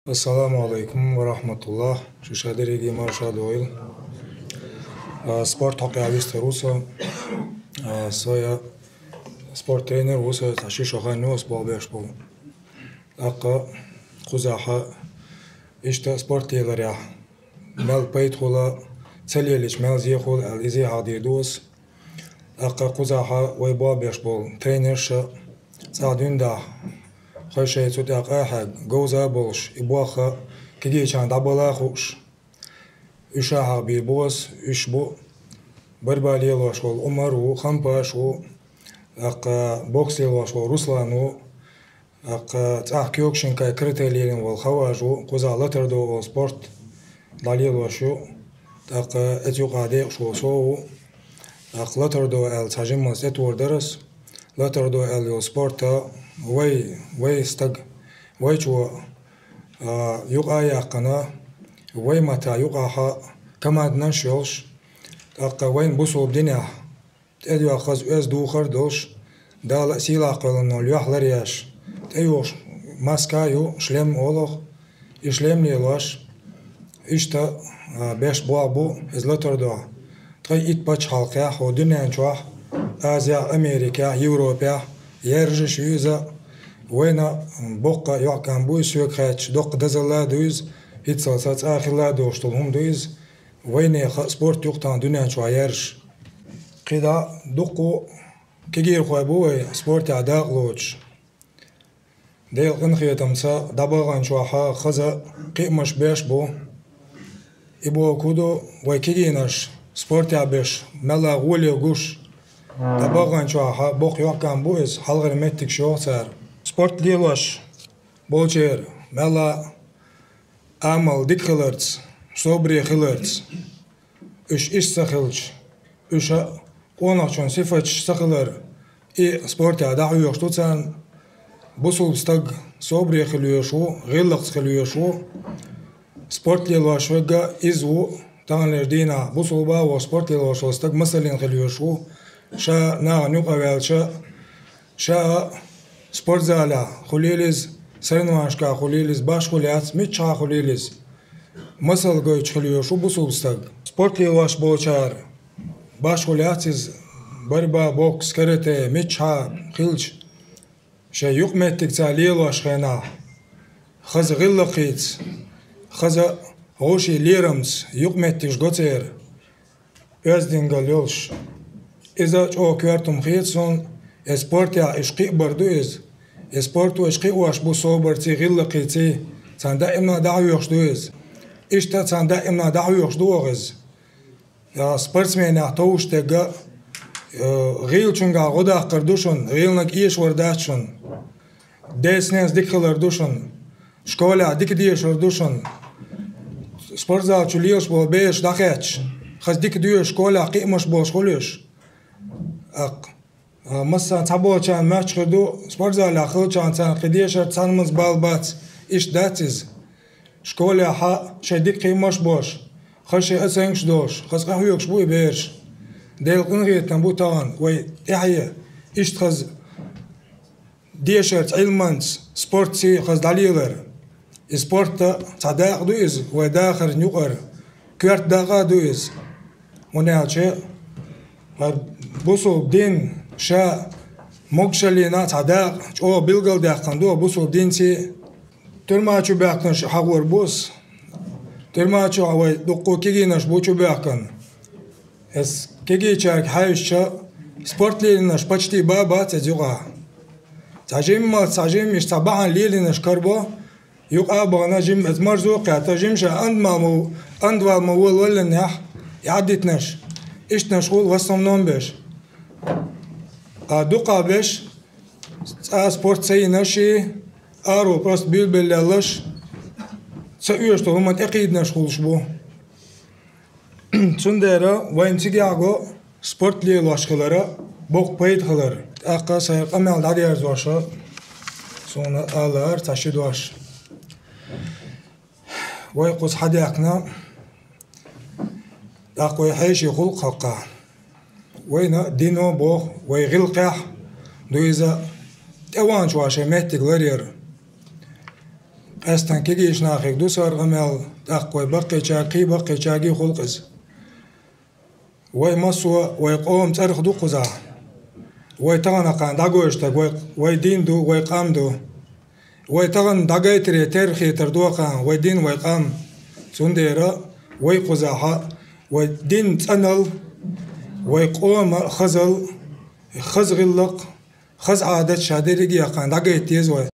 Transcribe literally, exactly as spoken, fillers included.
Ассаламу алейкум ва рахматуллах. Шуша дерриге марша дойла. А, спорт хьокъехь вистхир ву со. А, со я спорт тренер ву со, цхьа ши шо хан ю ас болх беш болу. ТӀаккха кхузахьа иштта спорт леларехь мел пайда хула, ца лелича мел зе хула аьлла, иза хьахдийр ду ас. ТӀаккха кхузахьа вай болх беш болу тренерша цӀа дуьйна дахьа, хой шайн цу тӀехь къахьега, говза а болуш, и болх кегийчарна дӀабала а хууш, уьш а хьахабийр бу ас, уьш бу борьба лелош волу Умар ву, Хампаш ву, тӀаккха бокс лелош волу Руслан ву, тӀаккха цӀахь киокушинкай карате лелийна волу Хаваж ву, кхузахь латардо волу спорт дӀалелош ю, тӀаккха эца юкъахь декъаш волу со ву, тӀаккха латардо аьлла цхьа жимма тӀетор дара ас. Латардо аьлла йолу спорта вай, вай стаг, вайчо, а, юкъа а яьккхина, вай маттахь юкъахьа командаш йолуш, тӀаккха вайн бусулба динехь тӀедоьгӀна хаза оьзда духар а долуш, Дала а сийлахь кхоьллина йолу юьхь ларъеш, тӀейогӀуш маска а ю, шлем олу, и шлем лелош, иштта, а, беш болх бу иза латардо. Ткъе итт пачхьалкхехь, хӀокху дуьнен чохь, Азехь, Америкехь, Европехь яьржаш ю иза. Вайна боккха йоккха кам бу иза, соьга хаьттича, доккха дозалла а ду иза, хӀинццалц цӀа а хилла а долуш долу хӀума ду иза. Вайнехан спорт ю-кх тахана дуьнен чохь яьржаш. КхидӀа дуккха а кегийрхой бу вай спортехь дакъа лоцуш. Делан къинхетамца дӀабаханчохь хаза кхиамаш беш бу. И бохург ду, вай кегийнаш спортехь беш, мелла гӀоле гуш, дӀабаханчохь боккха йоккха кам бу иза, хьалхара меттигаш йоху цара. Спорт лелош болчеран мелла амал дика хиларца, собаре хиларца, уьш иштта ца хилча, уьш а къонахчун сифаташ ца хилар, и спортехь дӀахьоьхуш ду царна. Бусулба стаг собаре хила везаш ву, гӀиллакхца хила везаш ву. Спорт лелош верг а иза ву, таханлерчу дийнахь бусулба а волу спорт лелош волу стаг масаллина хила везаш ву. Ша нахана юкъа ваьлча, ша а спортзалехь хуьлийла иза, соревнованешкахь хуьлийла иза, баш хуьлийла иза, миччахьа хуьлийла иза. Масал гойтуш хила везаш ву бусулба стаг. Спорт лелош болчара баш хуьлийла иза, борьба, бокс, карате, миччахьа хилча, шайн юкъаметтиг цара лелош хенахь, хаза гӀиллакхца, хаза гӀошийн лерамца юкъаметтигаш го церан. Оьздангалла йолуш. Иза чӀогӀа коьрта хӀума хета суна, и спортехь уьш кхиабар ду иза. И спорто уьш кхиош бу собарций, гӀиллакхций, царна даимна дӀахьоьхуш ду иза. Иштта царна даимна дӀахьоьхуш ду оха иза. Я спортсменех товш дерг а, э, гӀийлачуьнгахь гӀо даккхар ду шуна, гӀийланиг эшавар дац шуна. Децненца дика хилар ду шуна. Школехь дика дешар ду шуна. Спортзал чу лелаш болу бераш дӀахаьттича, хаза дика доьшу школехь кхиамаш болуш хуьлуш. Аккха, а, массарна цхьаболчарна моьттуш хир ду, спортзалехь хилчарна царна кхин дешар цхьаннамаза бала бац, иштта дац иза. Школехь шайн дика кхиамаш болуш, хаза шайн оценкаш долуш, хаза къахьоьгуш бу и бераш. Делан къинхетам бу тахана вай тӀаьхье, иштта хаза дешарца, Ӏилманца, спортций хаза дӀалелар. И спорт а цхьа дакъа ду иза, вай дахарна юкъара, коьрта дакъа а ду иза. ХӀунда аьлча хӀара бусулба дин ша могушаллина цхьа дакъа чӀогӀа билгалдаьккхина ду бусулба динций. Туьрма чу баьхкинарш хьахор бу ас. Туьрма чохь вай дуккха кегийнаш бу чу баьхкина. Ас кегийчаьрга хьаьвсича, спорт лелийнарш почти ба бац иза юкъахь. Цхьа жимма, цхьа жимма иштта цхьа бахьана лелийнарш карабо, юкъа а бахана жимма, иза марзо а кхетта, жимма ша андвала ма волавеллинехь, и Ӏадитнарш. Иштанаш хула в основном берш. А дукха берш, цкъа спорт ца йинарш, аро просто билбеллеллаш, ца оьшу долу хӀуманна тӀекхийдинарш хуьлуш бу. Цундела вайна цигахь го спорт лелош хилара боккха пайда хилар. ТӀаккха сайн къамел дӀадерзоша, суна ала лаьара цхьа ши дош. Вай кхуза хьадаьхкина, тӀаккха вай хьеший гӀуллакх хьакха. Вайна дино боху, вай гӀиллакхехь ду иза тӀеваханчохь шайн меттиг ларъяр. Къаьстина кегийча нахага ду саргӀа мел, тӀаккха вай баккхийчарга, кхий баккхийчарга а хул-кх иза. Вай массо а, вай къома цӀерах ду кхузахь. Вай тахана кхана дӀагойтуш дерг вай, вай дин ду, вай къам ду. Вай тахана дӀагайтаре терра хетар ду кхана вай дин, вай къам. Цундела вай кхузахь, вай дин цӀанал, вай къома хазал, хаза гӀиллакх, хаза Ӏадат ша дерриге а кхана дӀагайта деза вай.